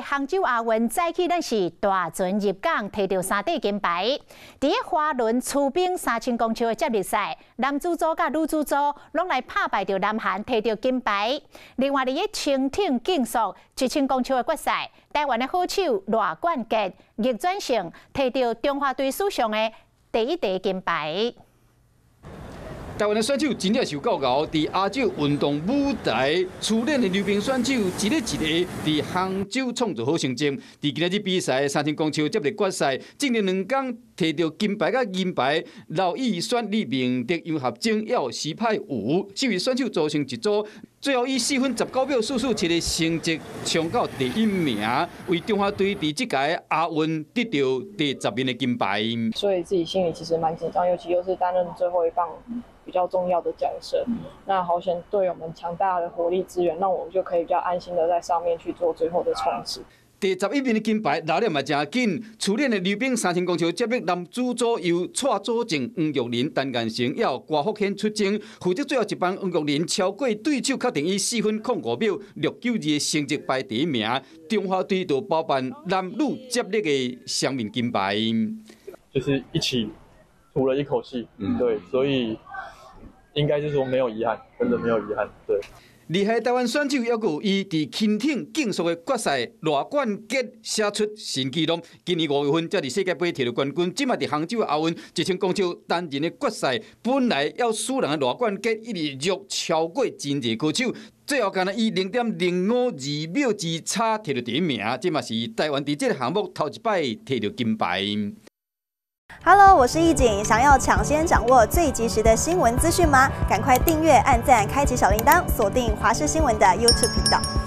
杭州亞運早起，咱是大船入港，提著三塊金牌。佇个滑輪溜冰3000公尺的接力賽，男子組佮女子組攏來拍敗著南韓，提著金牌。另外，佇个輕艇競速1000公尺的決賽，台灣的好手賴冠傑逆轉勝，提著中華隊史上的第一塊金牌。台灣的選手真正是有夠𠢕，佇亞洲運動舞台初練的溜冰選手，一个一個佇杭州創造好成績。佇今仔日比賽3000公尺接力決賽，進行2工提著金牌佮銀牌，劉以選、李明德、楊合晶、還有徐派武，四位選手組成一組，最後以4分19秒447的成績衝到第一名，為中華隊佇這屆亞運得著第10面的金牌。所以自己心裡其實蠻緊張，尤其又是擔任最後一棒比較重要的角色，那好險隊友們強大的火力支援，讓我們就可以比較安心的在上面去做最後的衝刺。第11面的金牌拿了嘛誠緊，初練的溜冰3000公尺接力男子組由蔡祖靖、黃玉麟、陳建成還有郭福顯出征，負責最後一棒黃玉麟超過對手，確定以4分05秒692的成績排第一名，中華隊就包辦男女接力的雙面金牌。就是一起吐了一口氣，對，所以應該是說沒有遺憾，真的沒有遺憾，對。厲害台灣選手猶閣有伊佇輕艇競速的決賽，賴冠傑寫出新紀錄。今年5月份才佇世界盃摕著冠軍，這馬佇杭州亞運1000公尺單人的決賽，本來要輸人的賴冠傑一直弱超過真濟高手，最後干焦以0.052秒之差摕著第一名，這嘛是台灣佇這個項目頭一擺摕著金牌。 Hello，我是易景，想要搶先掌握最及時的新聞資訊嗎？趕快訂閱、按讚、開啟小鈴鐺，鎖定華視新聞的 YouTube 頻道。